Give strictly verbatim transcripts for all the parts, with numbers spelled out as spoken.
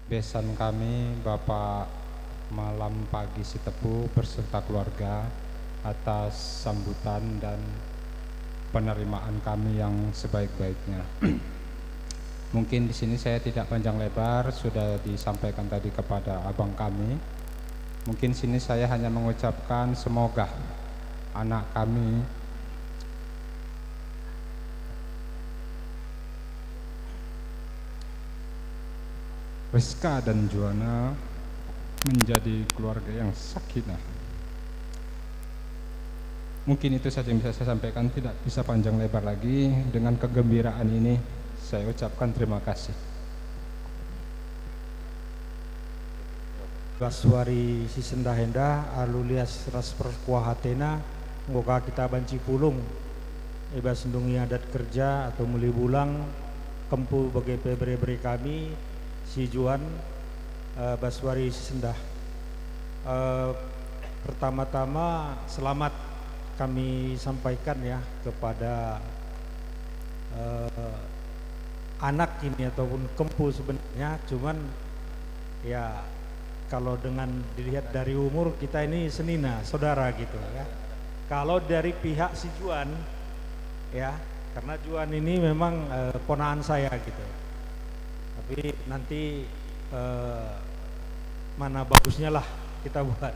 Besan kami, Bapak Malam Pagi Sitepu beserta keluarga, atas sambutan dan penerimaan kami yang sebaik-baiknya. Mungkin di sini saya tidak panjang lebar, sudah disampaikan tadi kepada abang kami. Mungkin sini saya hanya mengucapkan semoga anak kami Rizka dan Juana menjadi keluarga yang sakinah. Mungkin itu saja yang bisa saya sampaikan, tidak bisa panjang lebar lagi. Dengan kegembiraan ini, saya ucapkan terima kasih. Bas wari si sendah enda, alu lias ras perkuah atena, enggo ka kita banci pulung i bas ndungi adat kerja atau muli bulang, kempu bage pe bere-bere kami si Juan, eh, bas wari si sendah. Eh, pertama-tama, selamat kami sampaikan, ya, kepada, eh, anak ini ataupun kempu sebenarnya, cuman, ya, kalau dengan dilihat dari umur, kita ini senina, saudara gitu, ya. Kalau dari pihak si Juan, ya, karena Juan ini memang, eh, ponakan saya gitu. Tapi nanti, eh, mana bagusnya lah kita buat.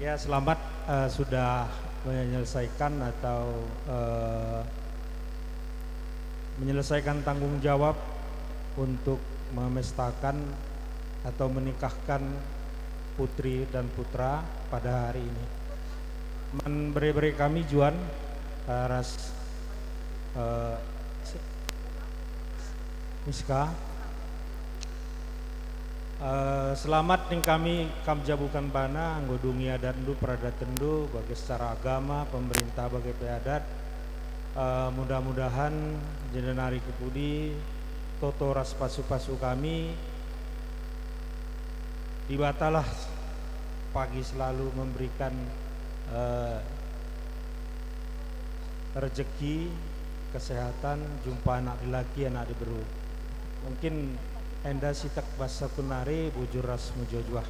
Ya, selamat, eh, sudah menyelesaikan atau, eh, menyelesaikan tanggung jawab untuk memestakan atau menikahkan putri dan putra pada hari ini. Man bere-bere kami Juan, eh, ras, eh, Miska. Eh, selamat ning kami kam jabuken bana, enggo dungi adatndu, peradatenndu, bage secara agama, pemerintah bage pe adat. Eh, mudah-mudahan jenda nari kepudi toto ras pasu-pasu kami, Dibatalah pagi selalu memberikan, eh, rejeki, kesehatan, jumpa anak dilaki, anak diberu. Mungkin enda sitik bas aku nari, bujur ras mejuah-juah.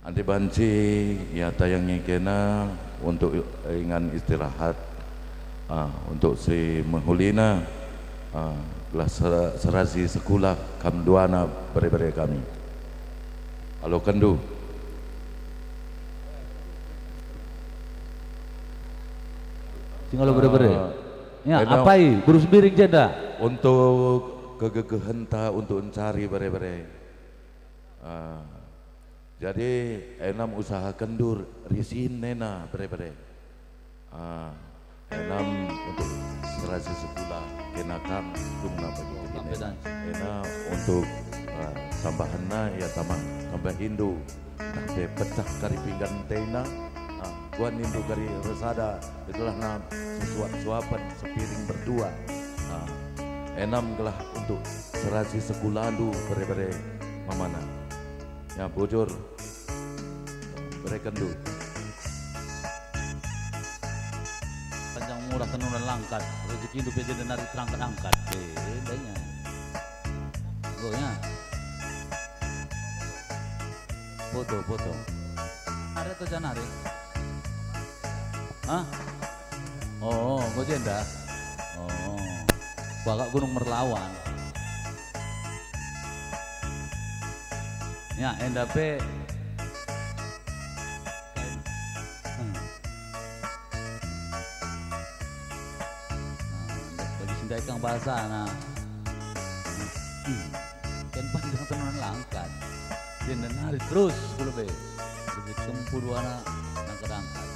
Adi banci, ya, tayangi kena untuk ingan istirahat, ah, untuk si mehulina, ah, gelah sera-, serasi sekula kam duana bere-bere kami. Alo kendu. Sing alo bere-bere. Ah, Ya, eno apai, Guru Sembiring jenda. Untuk kegegehenta untuk encari bere-bere. Ah, jadi, enam usahaken ndu risin nena bere-bere. Ah, enam untuk serasi sekula kena kang dungna bagi Oh, kebinen. Sampai dan. Ena untuk, ah, tambahenna, ya, tambah, tambahindu. Nah, pe pecah kari pinggan tena, ah, kuan nindu kari ersada, gelah na sesuap-suapen sepiring berdua. Ah, enam gelah untuk serasi sekulandu bere-bere mamana. Ya, bujur. Berekenndu. Panjang umur, tenun langkat, rejekindu pe jenda nari terangkat-angkat. Eh, eh, banyak. Oh, ya. Foto, foto. Ada atau janari? Hah? Oh, enggo jenda. Oh. Bagak Gunung Merlawan. Ya, enda pe. Hmm. Nah, bagi si ndai kang bahasana. Hmm. Kan panjang tenun langkat. Dia nari terus ku lebe. Lebih kempu duana nangkat-angkat.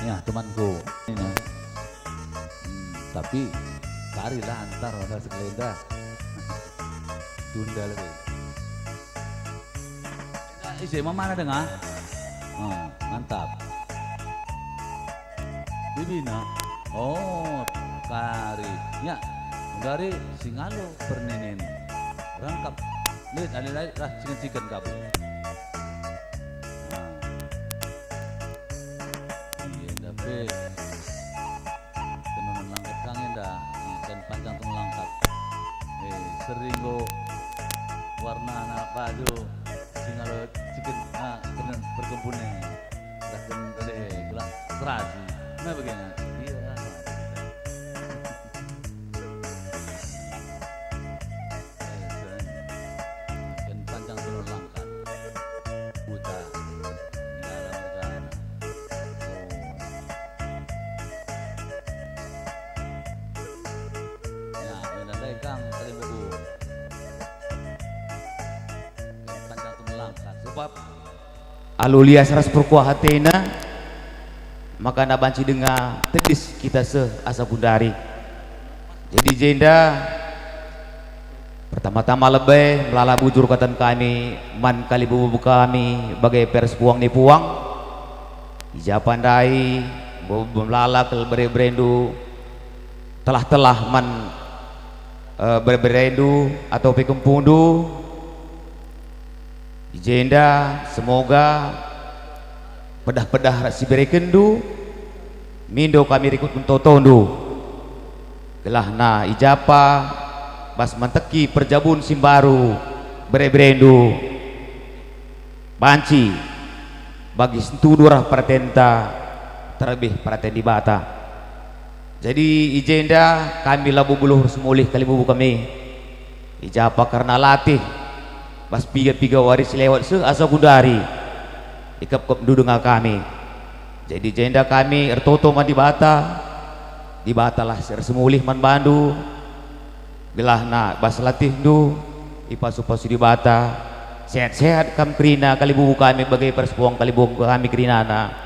Ya, temanku. Ini. Hmm, tapi kari lah antar masa sekelenda. Tunda lagi. Ise mamana denga? Oh, mantap. Bibina. Oh, kari. Ya, dari singalo pernenen. Rangkap. Lit, ale-ale lah ciken-ciken kabeh. Nah. Iya, tapi tenun langkat kang enda. Seri enggo warnana baju si ngalo ciken, ah, kenen perkempunen. Dah kenen kade gelah serasi. Nah, begini. Iya. Ken panjang tenun langkan. Buta. Dalam negara. Oh. Ya, enda dai kang kalimbubu. Ken panjang tenun langkan. Sebab alu lias ras perkuah atena, maka na banci denga tedis kita seh asa gundari. Jadi jenda, pertama-tama lebe melala bujur kataken kami man kalimbubu kami bage pe ras puang ni puang. I ja pe ndai, enggo melala kal bere-berendu, telah-telah man, eh, bere-berendu atau pe kempundu. I jenda semoga pedah-pedah ras si berekenndu, mindo kami rikutken totondu. Gelahna i ja pe bas manteki perjabun si mbaru bere-berendu banci bagi sentudu arah peratenta, terlebih peraten Dibata. Jadi i jenda kami labo beluh ras mulih kalimbubu kami. I ja pe kerna latih bas piga-piga wari si lewat seh asa gundari ikepkepndu denga kami. Jadi jenda kami ertoto man Dibata, Dibatalah si ersemulih man bandu, gelahna bas latihndu ipasu-pasu Dibata, sehat-sehat kam kerina kalimbubu kami bage pe ras puang kalimbubu kami kerinana.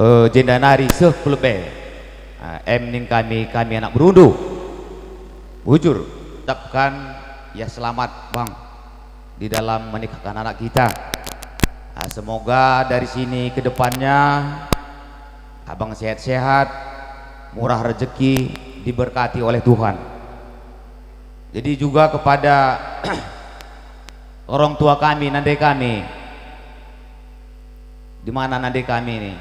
Eh, jenda nari seh ku lebe. Ah, em ning kami, kami anak berundu. Bujur, ucapkan ya selamat, Bang, di dalam menikahkan anak kita. Ah, semoga dari sini ke depannya Abang sehat-sehat, murah rezeki, diberkati oleh Tuhan. Jadi juga kepada orang tua kami, nande kami. Di mana nande kami ini?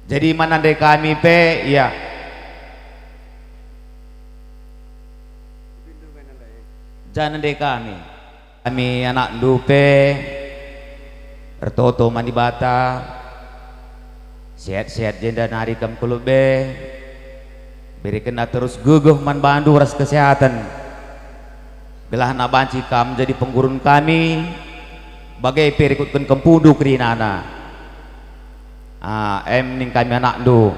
Jadi mana nande kami pe, iya. Ja nande kami. Kami anakndu pe ertoto man Dibata, sehat-sehat jenda nari kam ku lebe, berekenna terus gegeh man bandu ras kesehaten. Gelahna banci kam jadi penggurun kami, bage pe rikutken kempundu kerinana. Ah, em ning kami anakndu.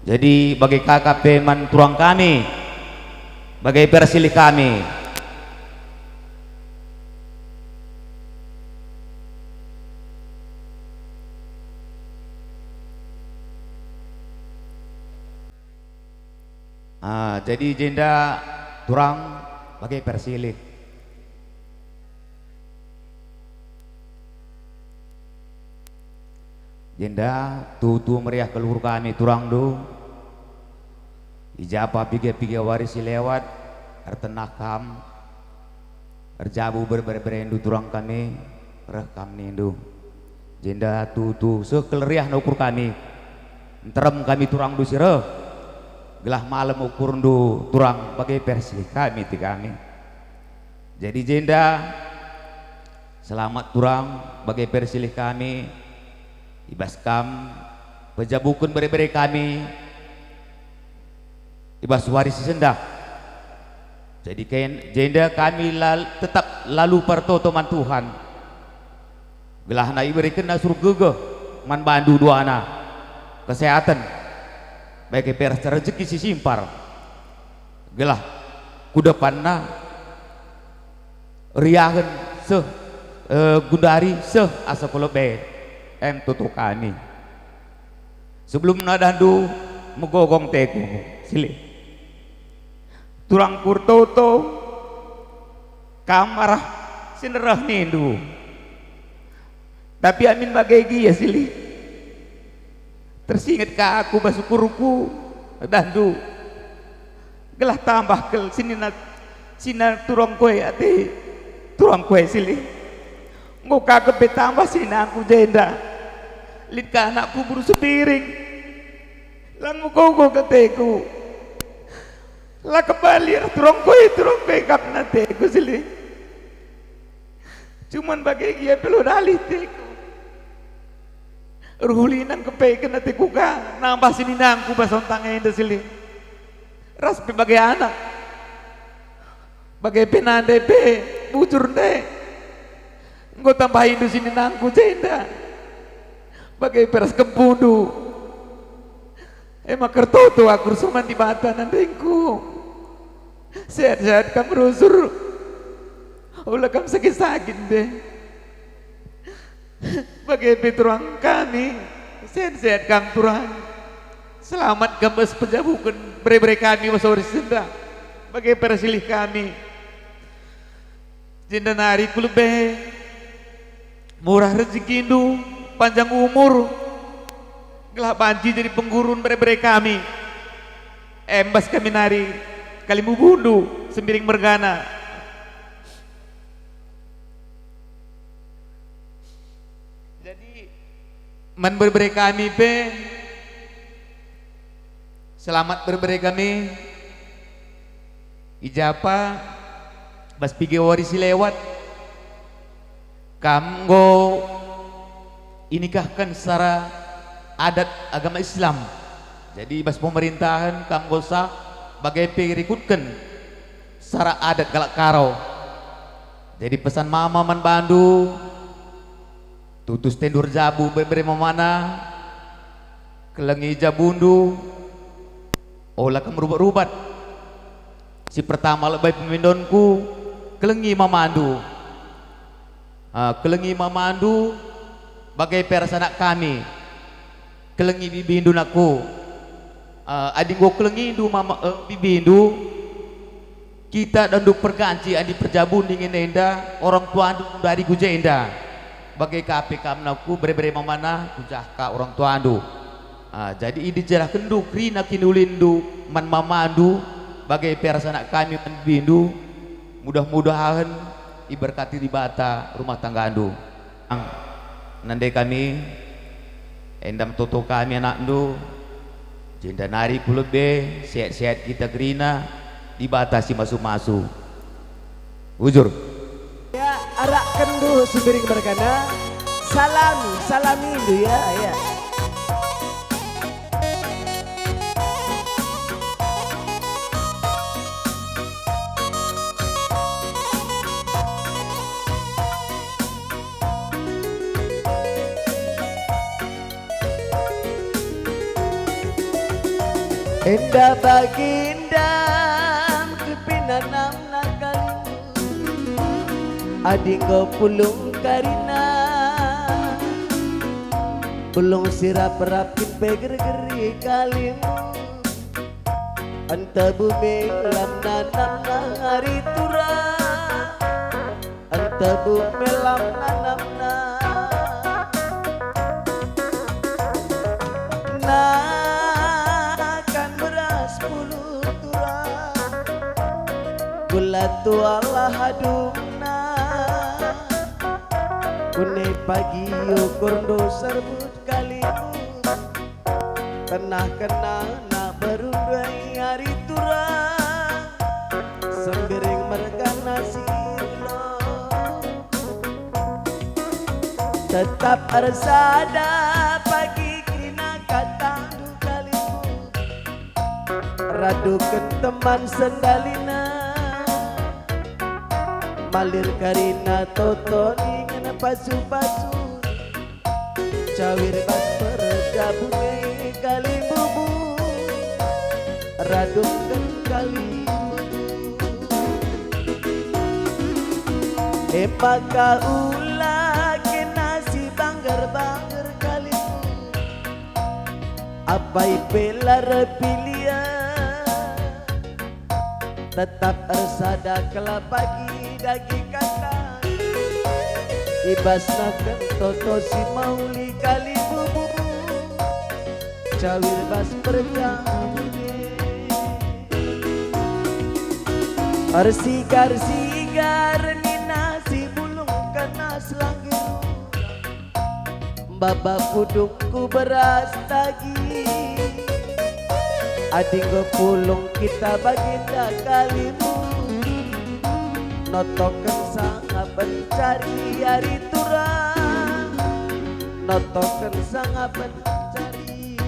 Jadi bage ka pe man turang kami, bage pe ras silih kami. Ah, jadi jenda turang bage pe ras silih. Jenda tuhu meriah kal ukur kami turangndu. I ja pe piga-piga wari si lewat, ertenah kam, erjabu bere-berendu turang kami, reh kam nindu. Jenda tuhu seh kal riahna ukur kami. Nterem kami turangndu si reh, gelah malem ukurndu turang bage pe ras silih kami ti kami. Jadi jenda, selamat turang bage pe ras silih kami, i bas kam pejabuken bere-bere kami i bas wari si sendah. Jadi ken-, jenda kami lal-, tetap lalu pertoto man Tuhan. Gelahna iberekenna sure gegeh man bandu duana, kesehaten, bage pe ras rezeki si simpar. Gelah ku depanna riahen seh, eh, gundari seh asa ku lebe, em tuhu kami. Sebelumna dahndu megogong teku, silih. Turangku ertoto, kam arah si ndereh nindu. Tapi amin bage gia, silih. Tersinget ka aku bas ukurku, dahndu. Gelah tambah kal senina, senina turangku e ate, turangku e, silih. Enggo ka kepe tambah senina aku jenda. Lit ka anakku buru sepiring. Lang megogo ateku. La kembali ras turangku e, turangku e kap ateku, Silih. Cuman bage gia pe la dalih ateku. Erhuli nangkepeken ateku ka, nambah sininangku bas ontang enda, Silih. Ras pe bage anak. Bage pe nande pe, bujur nde. Enggo tambahindu sininangku jenda. Bage pe ras kempundu. E maka ertoto aku ersuman Dibata nandengku. Sehat-sehat kam rusur. Ula kam sakit-sakit nde. Bage pe turang kami, sehat-sehat kam turang. Selamat kam bas pejabuken bere-bere kami bas wari si enda. Bage pe ras Silih kami. Jenda nari ku lebe, murah rejekindu, panjang umur, gelah banci jadi penggurun bere-bere kami. Em bas kami nari, kalimbubundu, Sembiring mergana. Jadi, man bere-bere kami pe, selamat bere-bere kami. I ja pe, bas piga wari si lewat, kam enggo inikahken secara adat agama Islam. Jadi, bas pemerintahen kam enggo sah, bage pe rikutken secara adat kalak Karo. Jadi pesan mama man bandu, tutus tendu erjabu bere-bere mamana, kelengi jabundu, ola kam rubat-rubat. Si pertama lebe pemindonku, kelengi mamandu. Ah, kelengi mamandu, bage pe ras anak kami. Kelengi bibindu nakku. Ah, adi enggo kelengindu mama, eh, bibindu, kita ndundu perganci adi perjabun dingen enda orang tuandu ndari ku jenda. Bage ka pe kam nakku bere-bere mamana, kucah ka orang tuandu. Ah, jadi idijarahkenndu kerina kiniulinndu man mamandu, bage pe ras anak kami man bibindu, mudah-mudahen iberkati Dibata rumah tanggandu. Nande kami, enda me toto kami anakndu, jenda nari ku lebe, sehat-sehat kita kerina, Dibata si masu-masu. Bujur. Ya, arakkenndu Sembiring mergana, salami, salamindu ya, ya. Enda baginda kepinanamna kalimbubu, adi enggo pulung karina, pulung si rap-rap kin pe gergeri kalimbubu. Enta bumi lam nanamna ari turang, enta bumi lam nanamna. Nakan beras puluh turang, gula tualah adungna. Kune pagi ukurndu serbut kalimbubu. Kenah-kenah nak berundai ari turang, Sembiring mergana si elo. Tetap ersada pagi kerina katandu kalimbubu. Raduken teman sendalina, malir karina toto ningen pasu-pasu. Cawir bas perjabun e kalimbubu, raduken kalimbubu. E maka ula kena si bangger-bangger kalimbubu. Apai pe la erpilian, tetap ersada kelapagi dagi kata. Ibasna ken toto si mauli kalimbubu, cawir bas perjabun e. Ersigar-sigar nina si bulung kena selanggi rura. Baba pudungku beras tagi, Adi enggo pulung kita bagenda kalimbubung, notoken sangap mencari ari turang, notoken sangap mencari.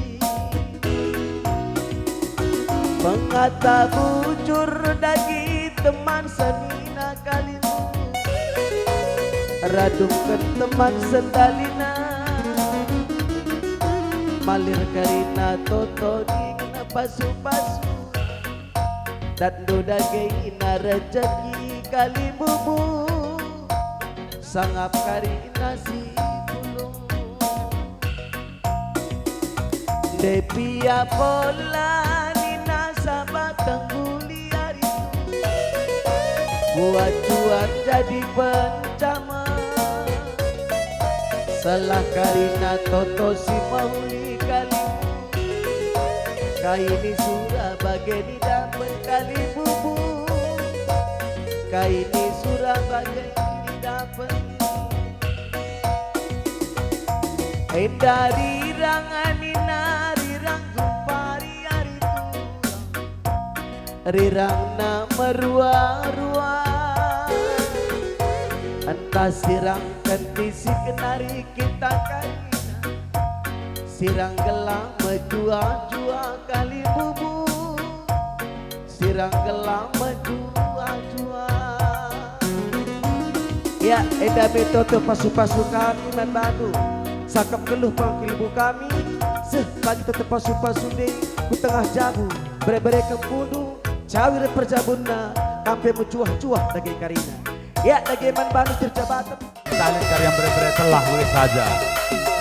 Mengata bujur dage teman senina kalimbubung, radungken teman sendalina, malir karina toto ningna pasu-pasu, datndu dage ina rejeki kalimbubung, sangap karina si pulung. Ndepi ia pola nina sabat tengguli ari tu. Buat-buat jadi pencaman. Salah karina toto si mehuli kalimbubung. Kai ni sura bage ni dapen kalimbubung. Kai ni sura bage ni dapen. Enda rirang nina rirang jumpari ari turang, rirangna merua-rua. Ntah sirang kenti si kenari kita karina, sirang gelah mejuah-juah kalimbubung. Sirang gelah mejuah-juah. Ya, enda me toto pasu-pasu kami man bandu. Sangkap geluh pengkelibu kami, seh bagi toto pasu-pasu ndai ku tengah jabu, bere-bereken pundu, cawir perjabunna, kam pe mejuah-juah dage karina. Ya, dage man bandu terjabaten. Talin kari yang bere-bere telah ue saja.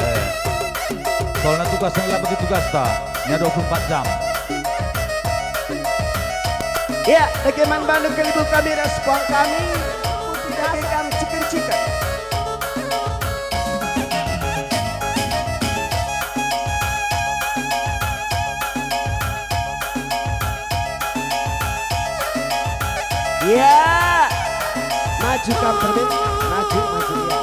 Eh. Soalna tugas yang bagi tugasta, nya dua puluh empat jam. Ya, dage man bandu kelibu kami ras puang kami, dage kam ciken-ciken. Ya, maju kam, Permin. Maju, maju, ya.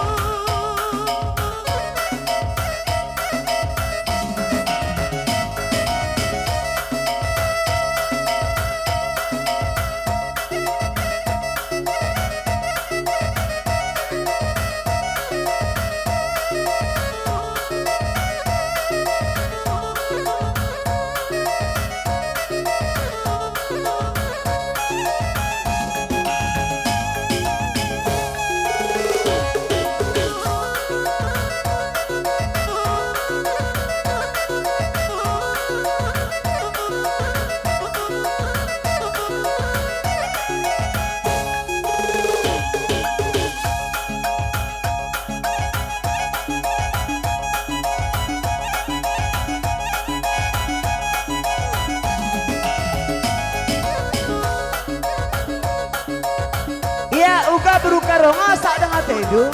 Ia uga beru karo ngasak deng atendu.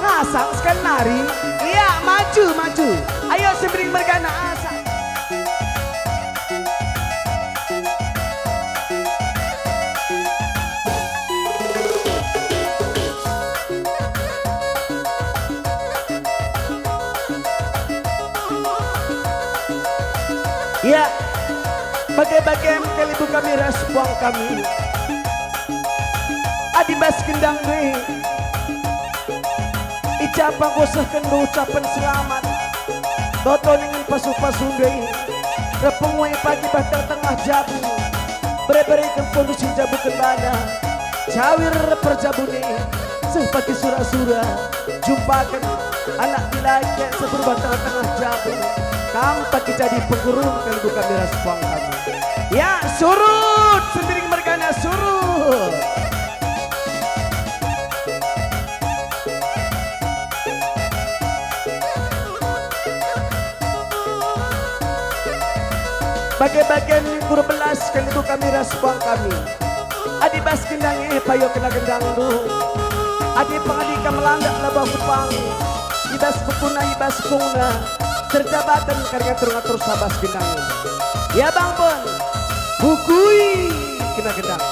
Ngasak sekali nari. Ia maju, maju. Ayo Sembiring mergana asak. Ya, bage-bagen kelibu kami ras puang kami. Adi bas gendang ndai, icapa nggo sehken ucapen selamat. Toto ningen pasu-pasu ndai, repengui pagi bah tengah-tengah jabu. Bere-bereken pondu si jabuken bana, cawir perjabun e, seh pagi sura-sura. Jumpaken anak dilai kek seberubah tengah-tengah jabu. Kam pagi jadi penggurun kelibu kami ras puang kami. Ya, surut! Sembiring mergana surut! Bage-bagen guru belas kelibu kami ras puang kami. Adi bas gendang e payo kena gendangndu. Adi pengadi kam landak labo aku pang. I bas bekuna, i bas pungna. Terjabaten kari ngatur-ngatur sabas gendang e. Ya bang pun. Bukui kena gendang.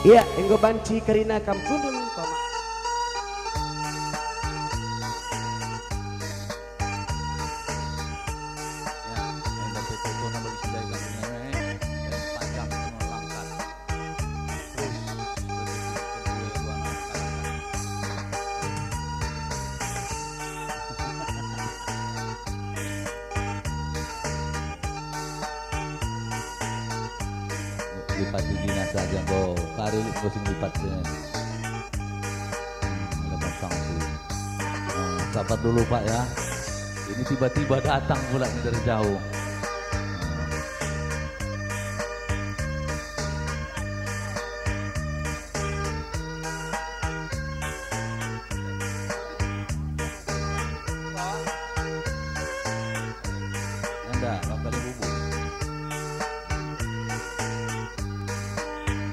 Iya, enggo banci kerina kam kundul, Paman. Ya, enda pe contohna bagi si ndai kampung neme, eh, panjang semua langkat. Terus, begitu kedua dua langkat. Lipati dina saja enggo kari enggo sing lipat, eh. Hmm, ada pasang sih. Eh, sabar dulu, Pak, ya. Ini tiba-tiba datang pula nih dari jauh. Enda, bangkali bubur.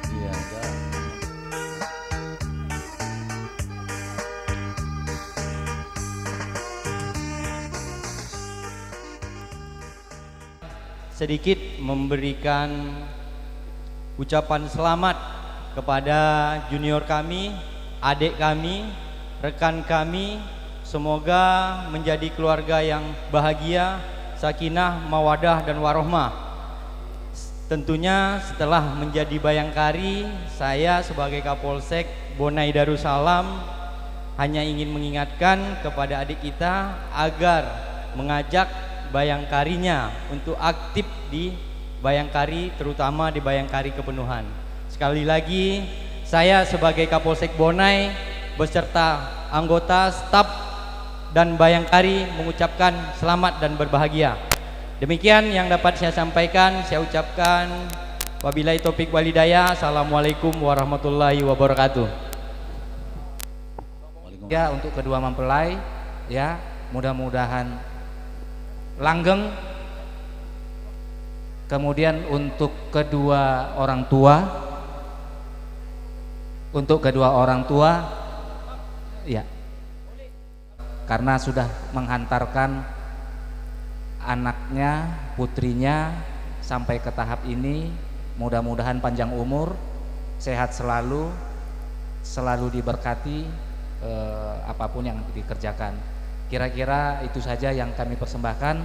Iya, enda. Sedikit memberikan ucapan selamat kepada junior kami, adik kami, rekan kami. Semoga menjadi keluarga yang bahagia, sakinah, mawadah, dan warohmah. Tentunya setelah menjadi bayangkari, saya sebagai Kapolsek Bonai Darussalam hanya ingin mengingatkan kepada adik kita agar mengajak bayangkarinya untuk aktif di bayangkari, terutama di bayangkari kepenuhan. Sekali lagi, saya sebagai Kapolsek Bonai beserta anggota, staf, dan bayangkari mengucapkan selamat dan berbahagia. Demikian yang dapat saya sampaikan, saya ucapkan wabillahi taufik wal hidayah. Assalamualaikum warahmatullahi wabarakatuh. Ya, untuk kedua mempelai, ya, mudah-mudahan langgeng. Kemudian untuk kedua orang tua, untuk kedua orang tua, ya, karena sudah menghantarkan anaknya, putrinya sampai ke tahap ini, mudah-mudahan panjang umur, sehat selalu, selalu diberkati, eh, apapun yang dikerjakan. Kira-kira itu saja yang kami persembahkan,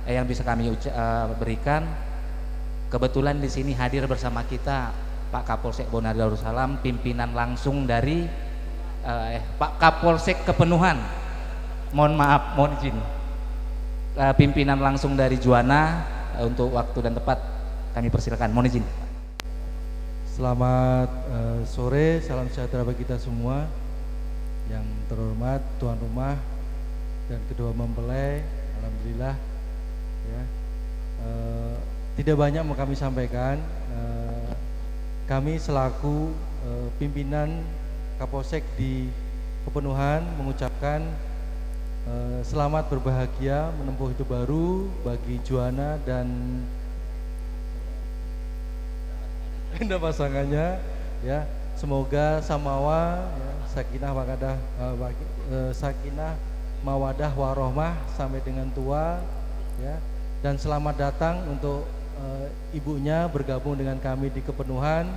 eh, yang bisa kami uca-, eh, berikan. Kebetulan di sini hadir bersama kita Pak Kapolsek Bonai Darussalam, pimpinan langsung dari, eh, eh, Pak Kapolsek Kepenuhan. Mohon maaf, mohon izin. Eh, pimpinan langsung dari Juana, eh, untuk waktu dan tempat kami persilakan. Mohon izin. Selamat, eh, sore, salam sejahtera bagi kita semua. Yang terhormat tuan rumah dan kedua mempelai, alhamdulillah, ya. Eh, tidak banyak mau kami sampaikan. Eh, kami selaku, eh, pimpinan Kapolsek di Kepenuhan mengucapkan, eh, selamat berbahagia menempuh hidup baru bagi Juana dan enda pasangannya, ya. Semoga samawa, ya, sakinah mawadah, eh, bagi-, eh, sakinah mawadah warohmah sampai dengan tua, ya. Dan selamat datang untuk, eh, ibunya bergabung dengan kami di Kepenuhan.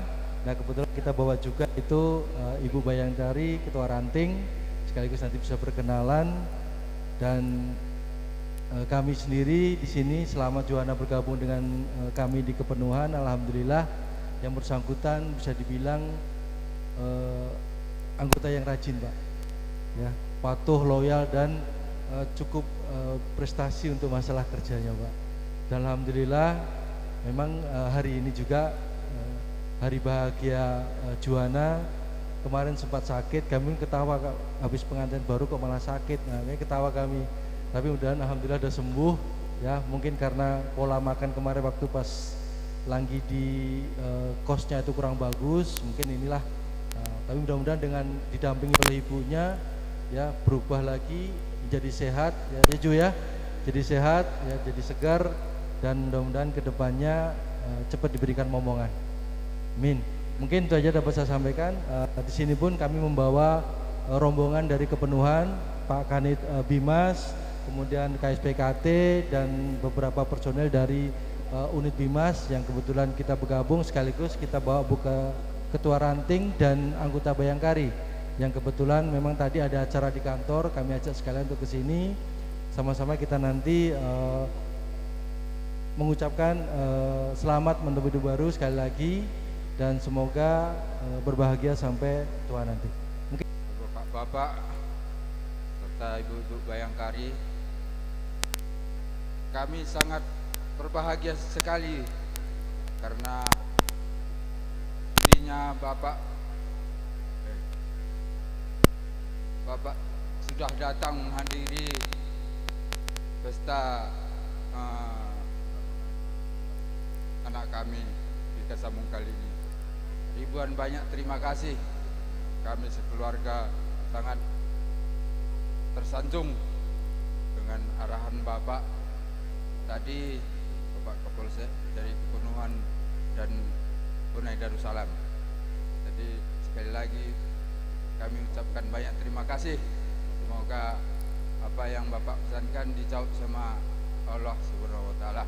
Nah, kebetulan kita bawa juga itu, eh, Ibu Bayangkari, Ketua Ranting, sekaligus nanti bisa berkenalan. Dan, eh, kami sendiri di sini selama Juana bergabung dengan, eh, kami di Kepenuhan, alhamdulillah yang bersangkutan bisa dibilang, eh, anggota yang rajin, Pak. Ya, patuh, loyal, dan, eh, cukup, eh, prestasi untuk masalah kerjanya, Pak. Dan alhamdulillah, memang, eh, hari ini juga, eh, hari bahagia, eh, Juana. Kemarin sempat sakit, kami ketawa, Kak, habis pengantin baru kok malah sakit. Nah, kami ketawa kami. Tapi mudahan alhamdulillah udah sembuh, ya. Mungkin karena pola makan kemarin waktu pas lagi di, eh, kosnya itu kurang bagus, mungkin inilah. Nah, tapi mudah-mudahan dengan didampingi oleh ibunya, ya, berubah lagi menjadi sehat, ya, ya, Ju, ya. Jadi sehat, ya, jadi segar, dan mudah-mudahan ke depannya, eh, cepat diberikan momongan. Amin. Mungkin itu aja dapat saya sampaikan. Eh, di sini pun kami membawa, eh, rombongan dari Kepenuhan, Pak Kanit, eh, Bimas, kemudian K S P K T, dan beberapa personel dari, eh, unit Bimas yang kebetulan kita bergabung, sekaligus kita bawa buka Ketua Ranting dan anggota Bayangkari yang kebetulan memang tadi ada acara di kantor, kami ajak sekalian untuk ke sini. Sama-sama kita nanti, eh, mengucapkan, eh, selamat menempuh hidup baru sekali lagi dan semoga, eh, berbahagia sampai tua nanti. Mungkin Bapak-bapak serta ibu-ibu Bayangkari, kami sangat berbahagia sekali karena dirinya Bapak, eh, Bapak sudah datang menghadiri pesta, eh, anak kami di Kasambung kali ini. Ribuan banyak terima kasih. Kami sekeluarga sangat tersanjung dengan arahan Bapak tadi, Bapak Kapolsek dari Pekonuhan dan Bonai Darussalam. Jadi, sekali lagi kami ucapkan banyak terima kasih. Semoga apa yang Bapak pesankan dijawab sama Allah Subhanahu wa Ta'ala.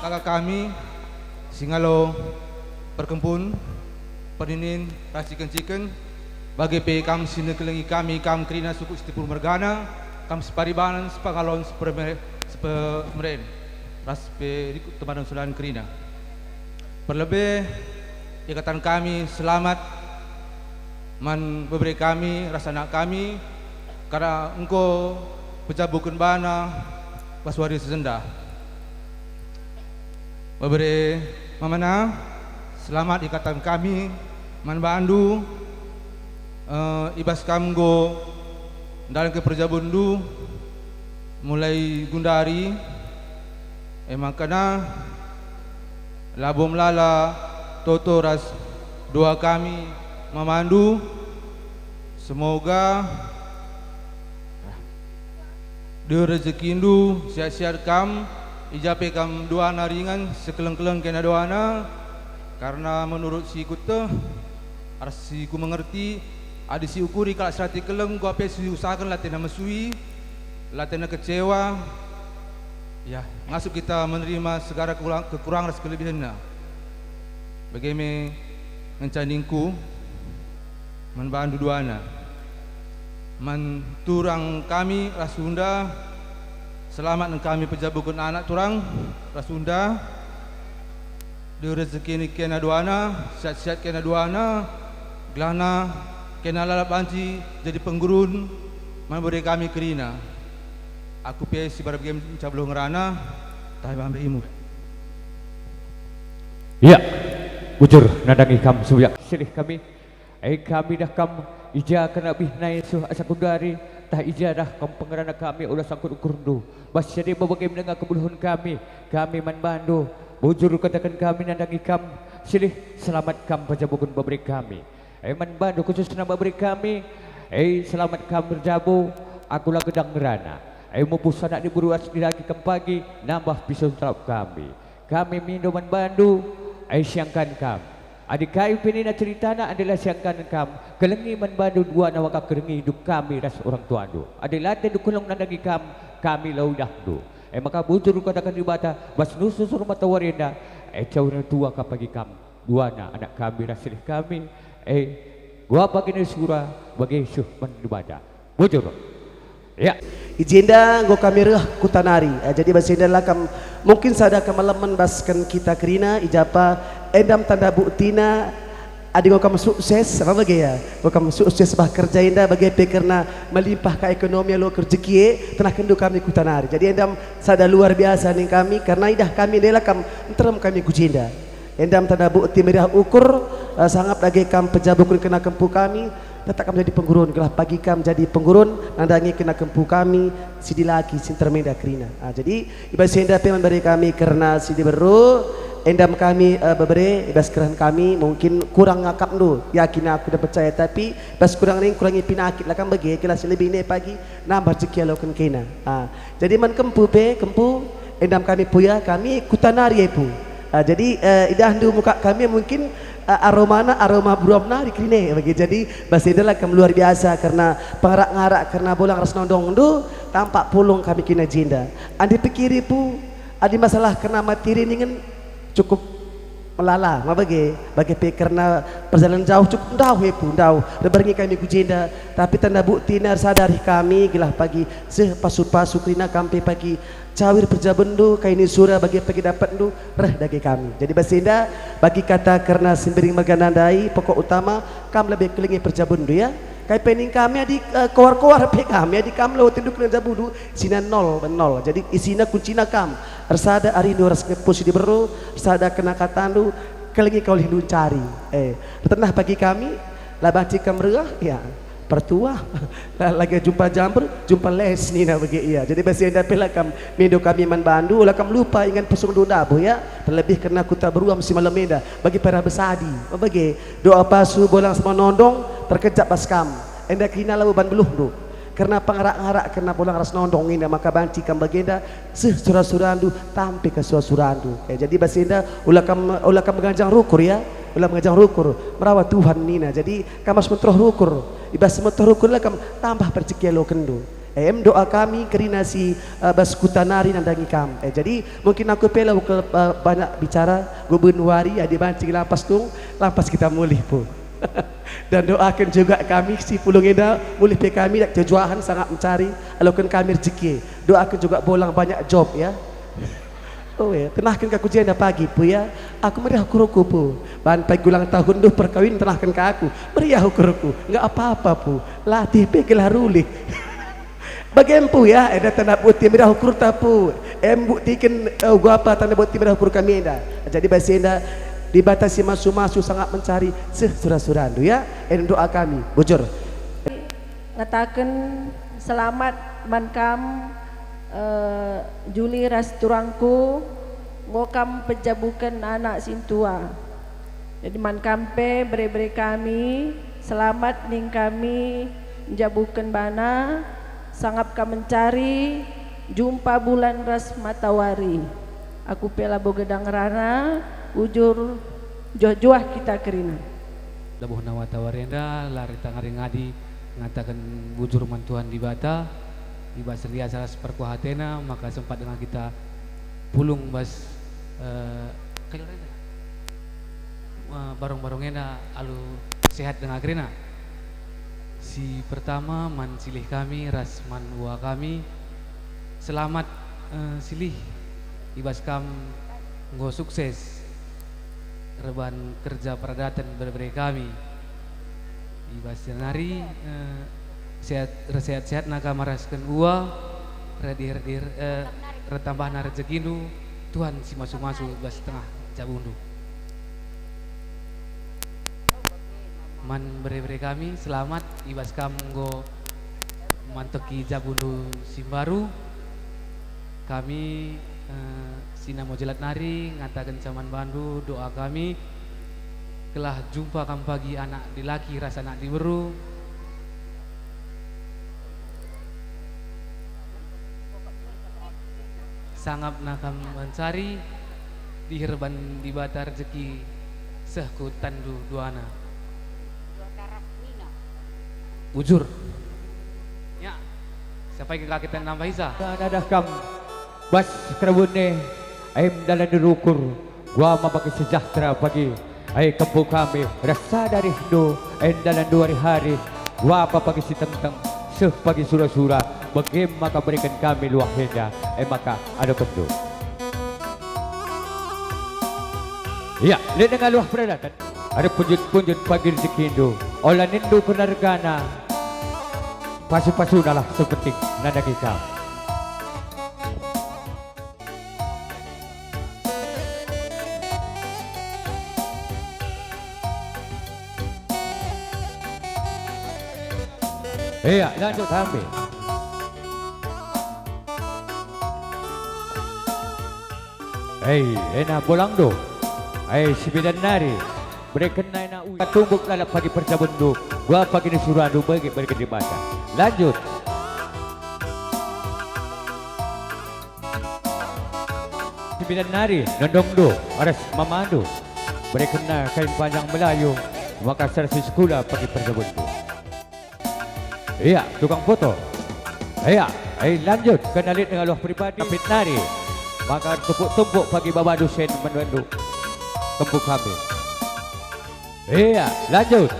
Kaka kami, singalo perkempun, perninin, ras ciken-ciken, bage pe kam si nekelengi kami, kam kerina suku Sitipur mergana, kam separibanan, sepangalon, seperme-, sepe-, semeren, ras pe rikut teman sendian kerina. Perlebe ikatan kami selamat man bebere kami ras anak kami, karna enggo pejabuken bana bas wari si sendah. Bebere mamana, selamat ikatan kami man bandu, eh, i bas kam enggo ndalanken perjabundu mulai gundari, e maka labo melala toto ras doa kami man bandu. Semoga Dua rejekindu, siat-siat kam, i ja pe kam duana ringan, sekeleng-keleng kena duana, karna menurut si kueteh, ras si kumengerti, adi siukuri kalak si erati keleng, enggo pe siusahaken la atena mesui, la atena kecewa, ya, ngasup kita menerima segala kekurang-, kekurangan ras kelebihenna. Bage me ngenca ningku man bandu duana. Man turang kami ras unda, selamat nge kami pejabuken anak turang ras unda. Dua rezeki kena duana, siat-siat kena duana, gelahna kena lalap banci jadi penggurun man bere kami kerina. Aku pe si bage ngenca beluh ngerana, tahe bambe imu. Ia, bujur nandangi kam suyak silih kami. E kami dah kam, i ja kena bih nai suh asa kundari, tah i ja dah kam pengerana kami ola sangkut ukurndu. Bas si deba bage mendenga kebeluhen kami, kami man bandu. Bujur kataken kami nandangi kam, silih selamat kam pejabuken bebere kami. E man bandu khususna bebere kami, e selamat kam erjabu, aku la gedang ngerana. E mupuh sanak diberu ras dilaki kam pagi, nambah piso nterap kami. Kami mindo man bandu, e siangkan kam. Adi kai pe nina ceritana, adi la siangkan kam, kelengi man bandu duana maka kelengi idup kami ras orang tuandu. Adi la atendu keleng nandangi kam, kami la idahndu. E maka bujur kataken Dibata, bas nusursur matawari enda, e cawir tua ka pagi kam, duana anak kami ras silih kami, e, gua pagi ni sura, bage seh man Dibata. Bujur. Ya. I jenda enggo kami reh kuta nari. Eh, jadi bas enda la kam mungkin sada kemalemen basken kita kerina i japa endam tanda buktina adi enggo kam sukses, apa bage ya? Enggo kam sukses bah kerja enda bage pe kerna melimpah ka ekonomi alu kerjeki e, tenahkenndu kami kuta nari. Jadi endam sada luar biasa ning kami kerna idah kami enda la kam nterem kami ku jenda. Endam tanda bukti meriah ukur, eh, sangap dage kam pejabuken kena kempu kami, tetap kam jadi penggurun, gelah pagi kam jadi penggurun nandangi kena kempu kami si dilaki si nterem enda kerina. Ah, jadi, i bas enda pe man bere kami kerna si diberu, endam kami, eh, bebere, i bas kerehen kami, mungkin kurang ngakapndu, yakin aku dan percaya, tapi bas kurang ning kurangi pinakit, la kam bage, gelah si lebih ne pagi, nambah rejeki aloken kena. Ah, jadi man kempu pe, kempu, endam kami puya, kami kuta nari e pu. Ah, jadi, eh, idahndu muka kami mungkin, eh, aromana aroma beruam nari kerina e bage. Jadi bas enda la kam luar biasa kerna pengarak-ngarak kerna bolang ras nondongndu tampak pulung kami kina jenda. Adi pikiri pu, adi masalah kerna materi ningen cukup melala, ma bage, bage pe kerna perjalanan jauh cukup ndauh e pu, ndauh. Reber nge kami ku jenda, tapi tanda buktina ersada arih kami gelah pagi seh pasu-pasu kerina kam pe pagi cawir perjabenndu, kai ni sura bage pagi dapetndu, reh dage kami. Jadi bas enda, bagi kata kerna Sembiring mergana ndai, pokok utama, kam lebe kelengi perjabenndu ya. Kai pe ning kami adi, eh, koar-koar pe kami, adi kam lawat tinduk kena jabundu, sina nol, nol. Jadi isina kuncina kam, ersada arindu ras ngepu si diberu, ersada kena katandu, kelengi kau lihndu ncari. Eh, tenah pagi kami, la banci kam reh, ya, pertua, la, lagi jumpa jambur, jumpa les nina bage ia. Jadi bas enda pe la kam mindo kami man bandu, la kam lupa ingan pesungndu ndabuh ya, terlebih kerna kuta beruam si malem enda, bagi para besadi, bage. Doa pasu bolang sama nondong terkejap bas kam. Enda kerina labo ban beluhndu. Kerna pengarak-ngarak kerna bolang ras nondong enda maka banci kam bagenda seh sura-surandu tampe ka sura-surandu. Eh, jadi bas enda ula kam, ula kam meganjang rukur ya, ula meganjang rukur. Merawa Tuhan nina. Jadi kam harus menteruh rukur. I bas menteruh rukur la kam tambah percekelo kendu. Em doa kami kerina si, eh, bas kuta nari nandangi kam. Eh, jadi mungkin aku pe la ukel, eh, banyak bicara, guben wari, adi banci lampas tung, lampas kita mulih pu. Dan doaken juga kami si pulung enda, mulih pe kami dak kejuahan sangap mencari, aloken kami rejeki. Doaken juga bolang banyak job ya. Oh ya, tenahken ka ku jenda pagi pu ya. Aku meriah ukurku pu. Ban pagi ulang tahun duh perkawin tenahken ka aku. Meriah ukurku, enggak apa-apa pu. Latih pe gelah rulih. Bage empu ya, enda tanda bukti meriah ukurta pu. Em buktiken, eh, uga apa tanda bukti meriah ukur kami enda. Jadi bas enda, Dibata si masu-masu sangap mencari seh sura-surandu ya. Enda doa kami, bujur. Ngataken selamat man kam, eh, Juli ras turangku, enggo kam pejabuken anak sintua. Jadi man kam pe bere-bere kami, selamat ning kami njabuken bana, sangap kam mencari, jumpa bulan ras matawari. Aku pe labo gedang rana, bujur, juah-juah kita kerina. Lebuhna matawari enda, la rita ngadi-ngadi, ngataken bujur man Tuhan Dibata, i bas riasa ras perkuah atena, maka sempat denga kita pulung bas, eh, eh, barung-barung enda alu sehat denga kerina. Si pertama man silih kami ras man ua kami, selamat, eh, silih i bas kam enggo sukses reban kerja peradaten bere-bere kami. I bas nari, eh, sehat, ersehat-sehatna kam arasken ua, redih-redih, eh, retambahna rejekindu, Tuhan si masu-masu i bas tengah jabundu. Man bere-bere kami, selamat i bas kam enggo mantoki jabundu si mbaru. Kami, eh, Sinamo Jelat nari ngatakenca man bandu doa kami, gelah jumpa kam pagi anak dilaki ras anak diberu. Sangapna kam mencari, diher ban Dibata rejeki seh ku tanndu duana. Bujur. Ya, siapa yang kaget dan nambah isa? Dadah kam. Bas kerabunna, em dalan rukur, gua mapake sejahtera pagi, ai kempu kami, rasa darihndu, em dalan dua hari-hari, gua mapake si tengteng, seh pagi sura-sura, bage maka bereken kami luah enda, e maka adopenndu. Ia, lit denga luah peradaten. Ada punjut-punjut pagi rejekindu, ola nindu kena regana. Pasu-pasunalah sepenting nandangi kam. Ia, lanjut kami. Hei, ena bolangdo. Hei, sibidan nari. Berekenna ena ui. Katumbuk lalap pagi perjabundu. Gua pagi ni surandu bagi bereken Dibata. Lanjut. Sibidan nari, nondongdo, aras mamandu. Berekenna kain panjang Melayu. Maka serasi sekula pagi perjabundu. Ia, tukang foto. Ia, eh, lanjut, kena lit denga luah pribadi. Tapi nari, maka tumpuk-tumpuk pagi babandu sen menwendu. Kempu kami. Ia, lanjut.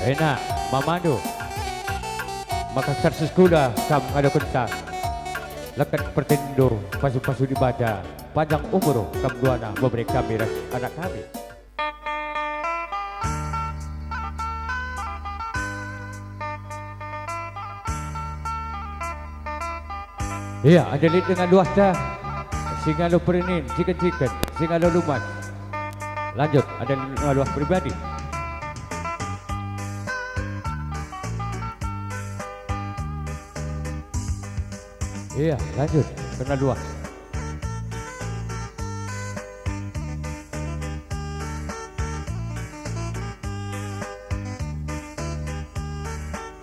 Ena, mamandu. Maka serasi sekula kam ngadokenta. Leket pertindo, pasu-pasu Dibata. Panjang umur kam duana, bebere kami ras anak kami. Ia, enda lit denga luahta, si ngalo perinin, ciken-ciken, si ngalo lumat. Lanjut, enda lit denga luah pribadi. Ia, lanjut, kena luah.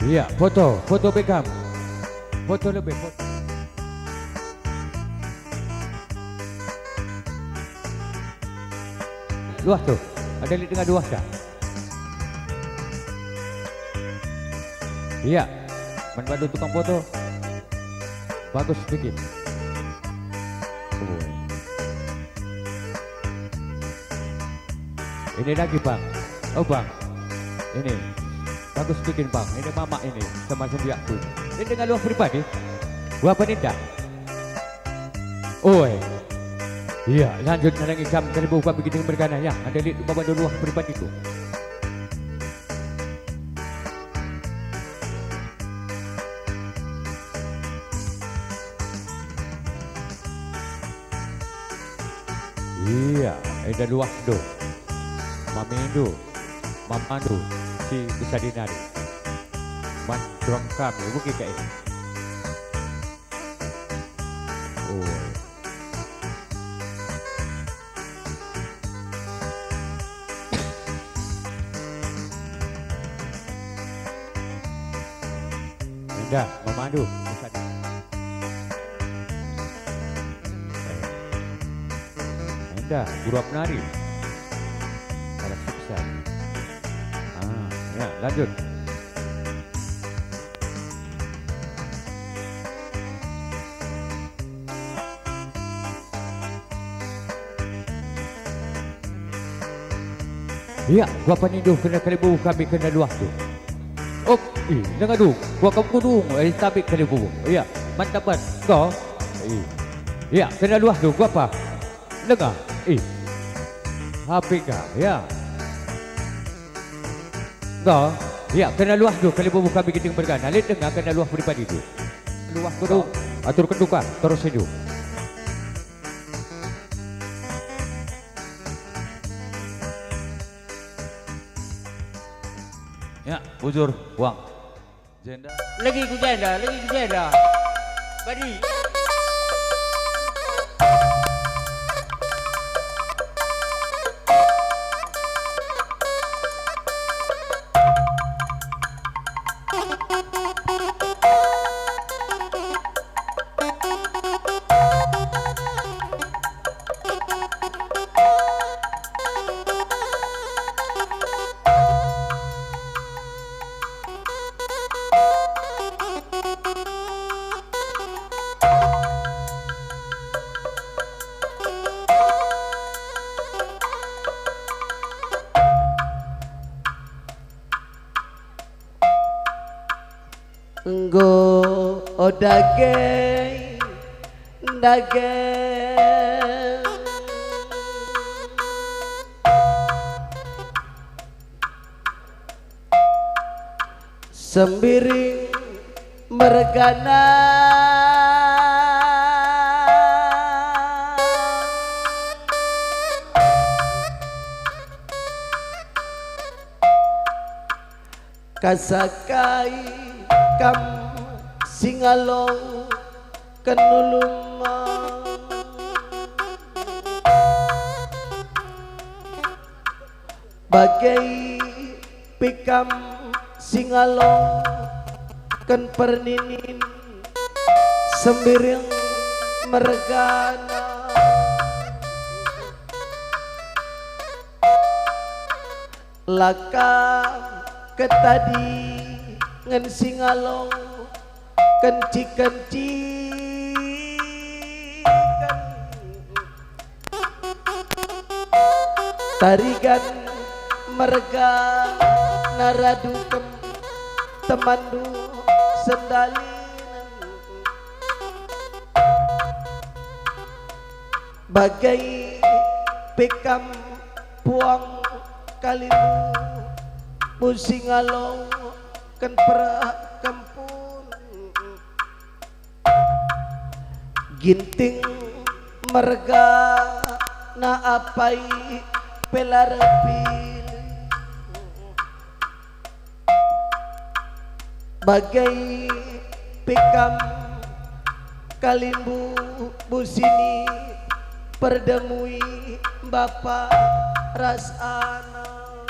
Ia, foto, foto be kam. Foto lebe, foto. Luah tu, enda lit denga luahta. Ia, man bandu tukang foto. Bagus bikin. Ue. Ini lagi, Bang. Oh, Bang. Ini. Bagus bikin, Bang. Ini mamak ini. Sama sembiakku. Ini denga luah pribadi. Gua apa ninda? Oi. Ia, lanjut nandangi kam kalimbubu kami Ginting mergana, ya, enda lit babandu luah pribadiku. Ia, enda luahndu. Mamindu, mamandu, si besadi nari. Man turang kami, bagi ka ini. Oi. Enda, mamandu. Eh. Enda, guru penari. Salah sukses. Ah, ya, lanjut. Ia, gua panindu kena kalimbubu kami kena luahndu. Oh, ih, denga du, gua kam kudung, eh, tapi kalimbubu. Ia, mantap ban, kau. Ih. Ia, kena luahndu, gua apa? Denga, ih. H P ka, ia. Enggo, ia, kena luahndu kalimbubu kami Ginting mergana, lit denga kena luah pribadindu. Luah kudu, atur kenduka, terus indu. Ya, bujur, buang. Jenda. Legi ku jenda, legi ku jenda. Badi. Enggo dage, dage. Sembiring mergana. Kasakai kam si ngalo kenulung. Bage pe kam si ngalo ken perninin, Sembiring mergana. La kam ketadingen si ngalo kenci-kenciken. Tarigan mergana radu kem temanndu sendalinen. Bage pe kam puang kalimbubu si ngalo ken perkempun. Ginting mergana apai pe la erpilih. Bage pe kam kalimbubu si niperdemui bapa ras anak.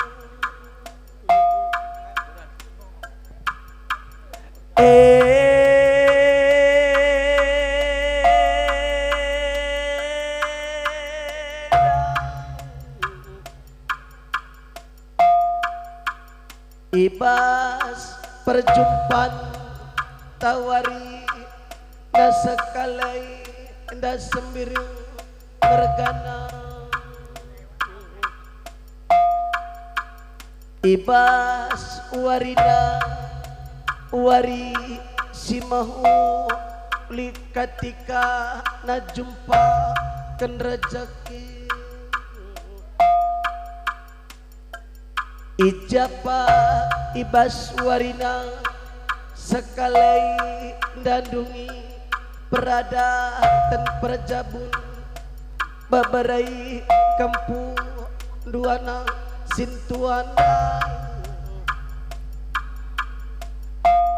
Eda. I bas perjumpan tawari na sekalai enda Sembiring mergana. I bas warina, wari si mehuli katika na jumpaken rejeki. I ja pe i bas warina sekalai ndandungi peradaten perjabun, beberai kempu duana sintuana.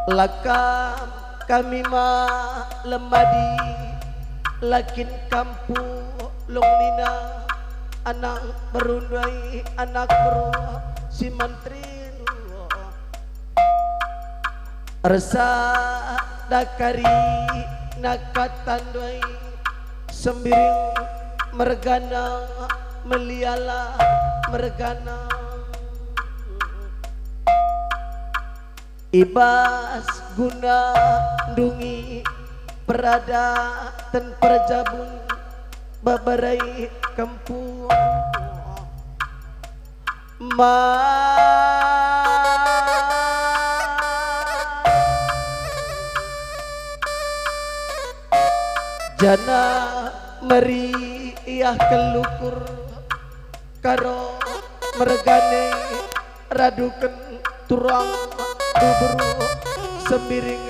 La kam kami malem adi, la kin kam pulung nina, anak beru ndai, anak beru si menteri. Ersada kari nakatan ndai, Sembiring mergana, meliala mergana. I bas guna ndungi peradaten perjabun, beberai kempu. Ma-, janah meriah kelukur karo mergana raduken turang bubur Sembiring.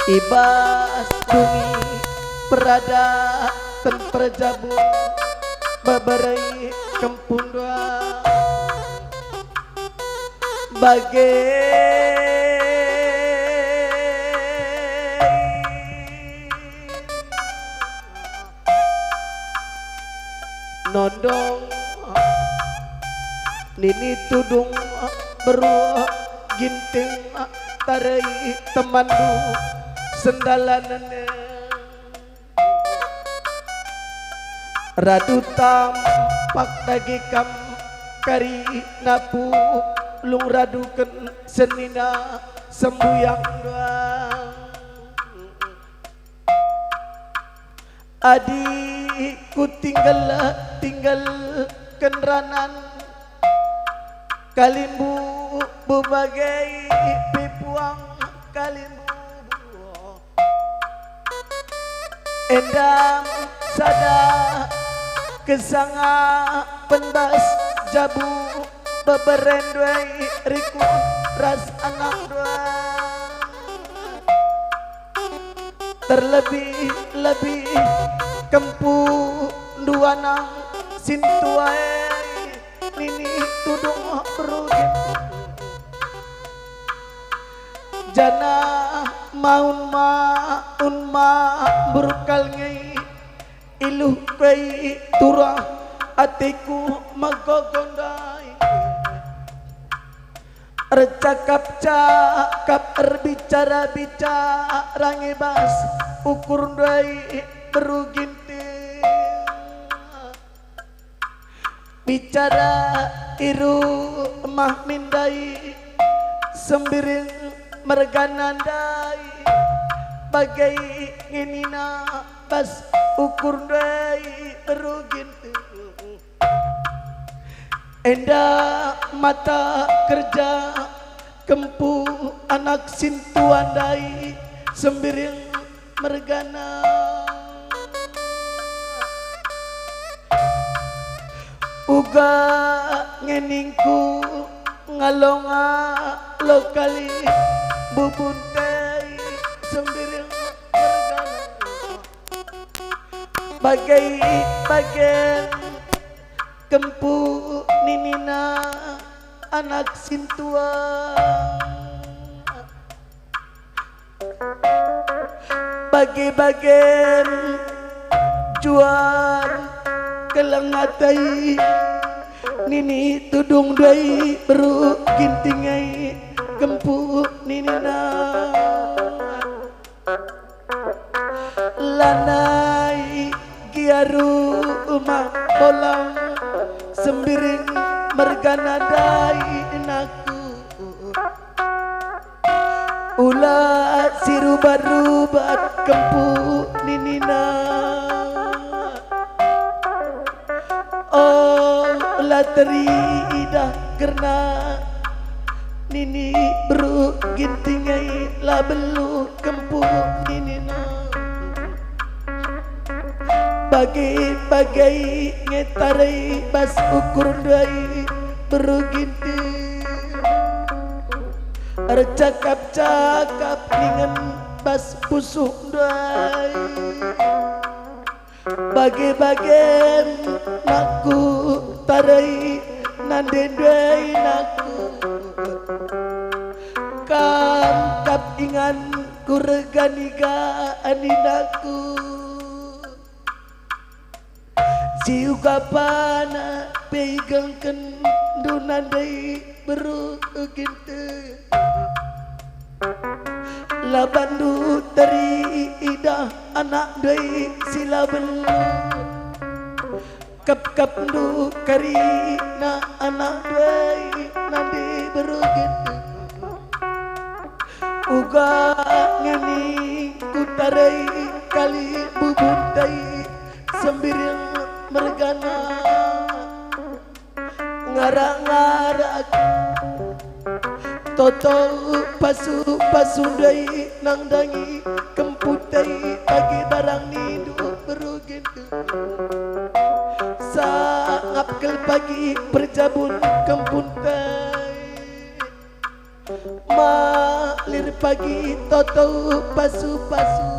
I bas dungi peradaten perjabun, beberai kempu ndai. Bage nondong nini tudung beru Ginting, tarai temanndu sendalanen. Radu tampak dage kam kari napu lung raduken senina sembuyang ndai. Adi kutinggel-tinggelken ranan kalimbubu Bage pe puang kalimbubu, enda sada kesangapen bas jabu, beberen ndai rikut ras anang ndai. Terlebih-lebih kempu ndai anang sintua e, nini tudung beru Ginting. Janah maun-maun mambur kal nge, iluh ku e turah ateku megogo ndai. Ercakap-cakap, erbicara-bicara nge bas ukur ndai beru Ginting. Bicara i rumah mi ndai, Sembiring mergana ndai, bage nge nina bas ukur ndai beru Ginting. Enda mata kerja kempu anak sintua ndai, Sembiring mergana. Uga nge ningku ngalo-ngalo kalimbubu ndai, Sembiring mergana. Bage-bagen kempu ninina anak sintua. Bage-bagen juar keleng ate, nini tudung ndai beru Ginting e, kempu ninina. Lanai gia rumah bolang, Sembiring mergana ndai, inangku. Ula si rubat-rubat kempu ninina. Oh, la teridah kerna nini beru Ginting e, la beluh kempu ninina. Bage-bage nge tare bas ukur ndai beru Ginting. Ercakap-cakap ningen bas pusuh ndai. Bage-bage nakku tare nande ndai nakku. Kam kap ingan kurga niga ninakku. Si ugapana pe igengkenndu nande beru Ginting. La bandu teridah anak ndai si la beluh. Kap-kapndu kerina anak ndai nande beru Ginting. Uga nge ningku tare kalimbubu ndai, Sembiring mergana. Ngarak-ngarak toto pasu-pasu ndai nandangi kempu ndai, bage barang nindu beru Ginting. Sangap kal pagi perjabun kempu ndai. Malir pagi toto pasu-pasu.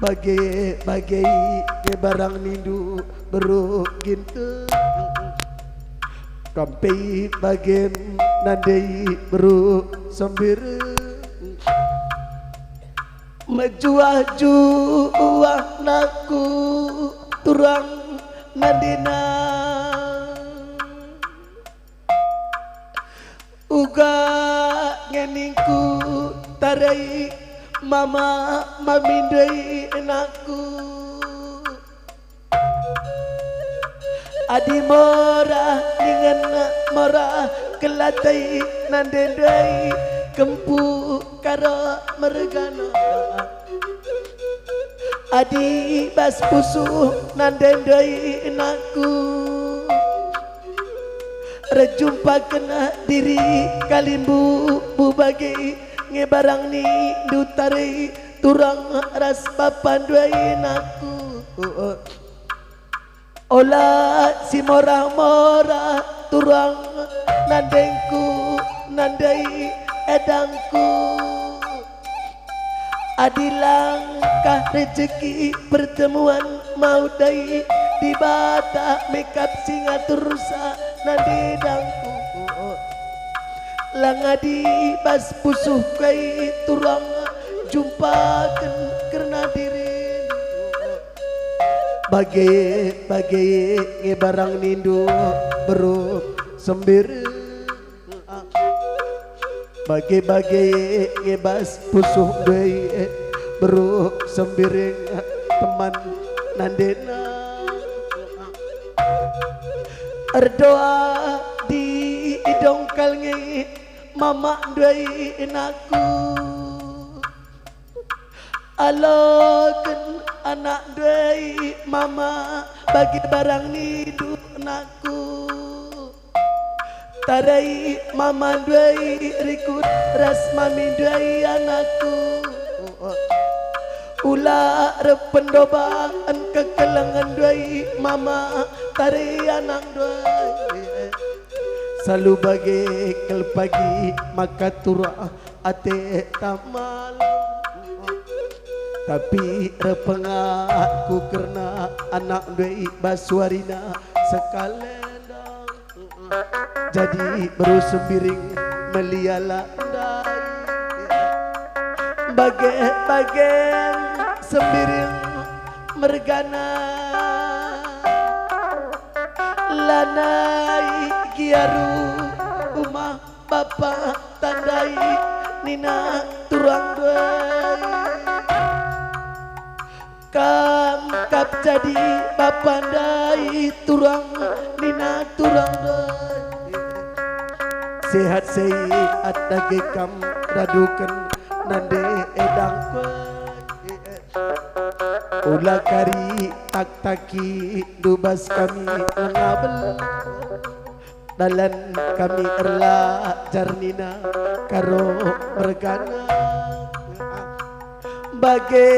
Bage-bage nge barang nindu beru Ginting. Kam pe bage nande beru Sembiring. Mejuah-juah nakku turang nandena. Uga nge ningku tare mama mami ndai nakku. Adi mora ningen mora kal ate nande ndai kempu karo mergana. Adi bas pusuh nande ndai nakku. Erjumpaken diri kalimbubu bage nge barang nindu tare turang ras bapandu ai nangku. Ola si morah-morah turang nandengku, nandai edangku. Adi langkah rejeki pertemuan mau dai, Dibata mekap si ngatursa nandedangku. Langadi bas pusuh kai turang jumpaken kerna dirindu. Bage-bage nge barang nindu beru sembir. Bage-bage nge bas pusuh ndai, beru sembiring teman nandena. Erdoa di idongkal nge mama ndai nangku. Aloken anak ndai mama bage barang nindu nangku. Tarai mama ndai rikut ras mami ndai anakku. Ula reh pendoban kekelengen ndai mama tarai anak ndai. Salu bage kal pagi maka turah ate tamal. Tapi reh pengakku kerna anak ndai bas warina sekalenda. Jadi beru sembiring meliala ndai. Bage-bage sembiring mergana. Lanai gia rumah bapa tandai nina turang ndai. Kam kap jadi bapa ndai turang nina turang ndai. Sehat-sehat dage kam raduken nande edangku. Ula kari tak-taki ndubas kami lengabel. Dalan kami erlajar nina karo mergana. Bage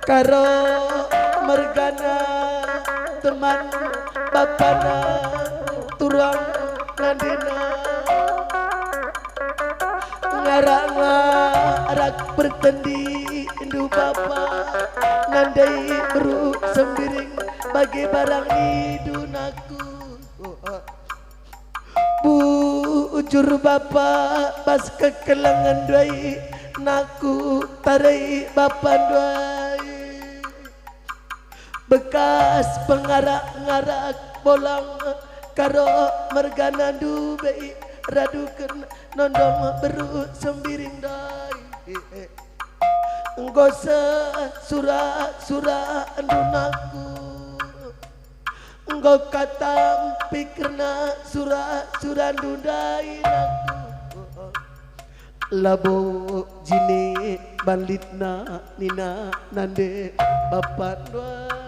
karo mergana teman bapana turang nandena. Ngarak-ngarak pertendi ndu bapa, nandai beru sembiring bage barang nindu nangku. Bujur bapa bas kekelengen ndai nangku tarai bapa ndai. Bekas pengarak-ngarak bolang karo mergana ndube raduken nondong beru sembiring ndai. Enggo seh sura-sura ndu nangku. Enggo katampi kerna sura-sura ndu ndai nangku. Labo jine banlitna nina nande bapa ndai.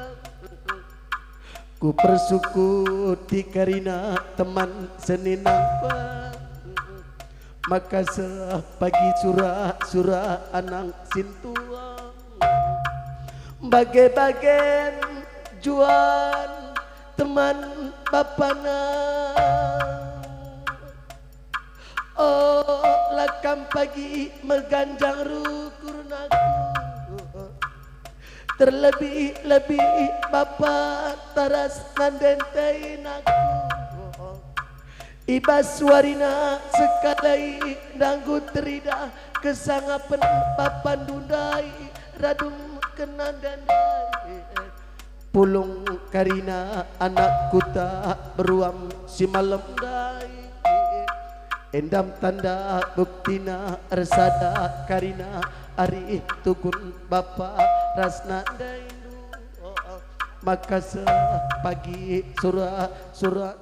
Kupersukuti karina teman seninangku. Maka seh pagi sura-sura anang sintua. Bage-bagen juan teman bapana. Ola kam pagi meganjang rukur nangku. Terlebih-lebih bapa taras nandente nangku. I bas warina sekalai ndanggu teridah kesangapen bapa ndu ndai radum kena ndai. Pulung karina anak kuta beruam si malem ndai. Endam tanda buktina ersada karina ari tugun bapa ras nandaindu. Maka seh pagi sura-sura